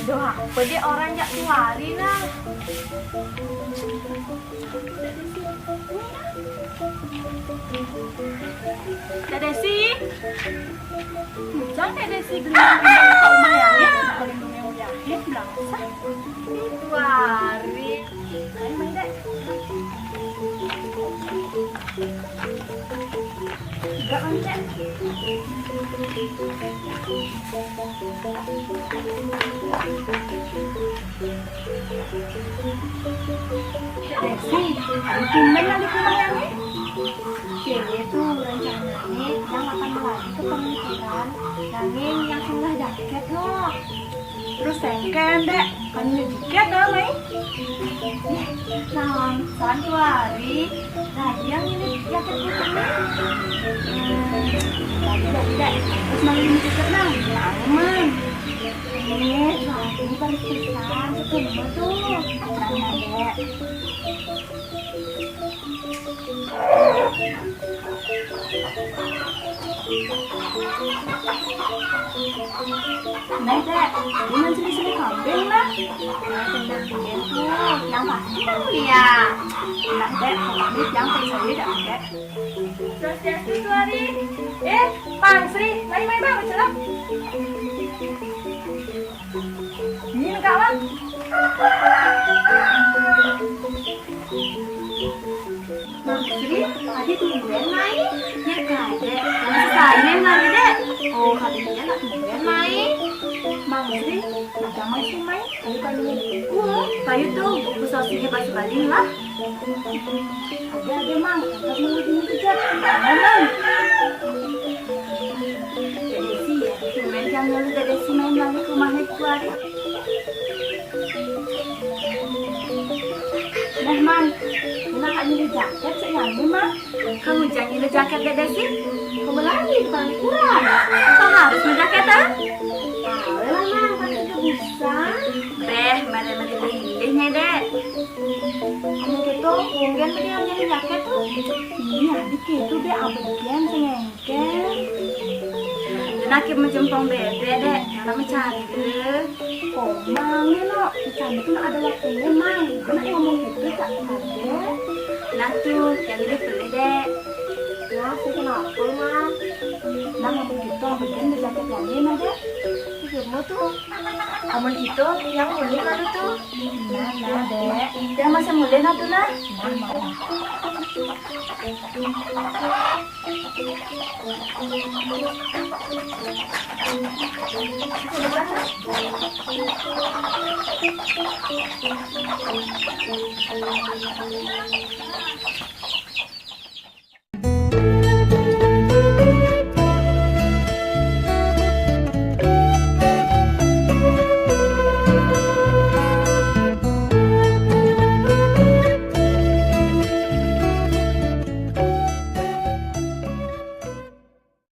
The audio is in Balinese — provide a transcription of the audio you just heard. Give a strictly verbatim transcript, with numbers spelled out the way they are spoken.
Duh, apa dek orang jak kuari nah? Dek Desi. Bujang Dek Desi gelis ke rumah Yangin. Paling dunia Yangin, bilang sah. Kuari. Main, main, Dek. Enggak, Bang, Cek. Dek Desi, ada tumben lah di rumah Yangin. Cewek tuh rencananya yang akan lagi ke pernikahan Yangin yang singgah jaket loh. Terus sengken, Dek. Kan ini jaket dah, Mai. Nah, santuari. Nah, dia ini jaket putihnya. Hmm, lagi, lagi, Dek. Terus mau ini jaket, nah. Aman. Eh, nah, ini baru pesan. Ketemu tuh. Nah, Dek. Nah, Dek, ini sini-sini kambing lah. Nah, sendal dia tuh, yang pasti kan mulia. Nah, Dek, pamit yang percaya dah, Dek. Swastiastu, Tuari. Eh, Bang Sri, mari, mari, Bang, celok. Ini, Kak, Bang. Mang Sri, tadi tumben main? Ya kade, kan selesai main lagi dek. Oh, kade dia nak tumben main. Mang Sri, ada main sih main? Ayo kami. Wah, payu tuh, buku sosinya pas baling lah. Ada, ada, Mang. Angkat Mang lagi mau kerja. Ada, Mang. Dek Desi ya, tumben jam lalu Dek Desi main lagi ke rumahnya itu hari. Nah, Mang, ini kakak nyari jaket, cek yang ini, Mang. Kamu jangan nyari jaket, Dek Desi. Kamu lagi, paling kurang. Kau harus mau jaket, ah? Tahu lah, Mang, pakai ke bisa. Beh, mana lagi deh, deh, Dek. Kamu gitu, mungkin pergi nyari jaket tuh. Iya, dikit tuh, Dek, abang sengeng. Ken, nak macam pong bebek dek, nak mencari. Oh, Mang, ini no, ikan itu nak ada waktunya, Mang. Nak ngomong gitu, Kak, ada. Nah tuh, yang ini beli dek. Nah, saya kenapa, Mang? Nah, ngomong gitu, bikin di jaket yang ini, Dek. Itu semua tuh. Amun gitu, yang mulai lalu tuh. Nah, nah, dek. Yang masih mulai nah tuh, nah. Nah, nah.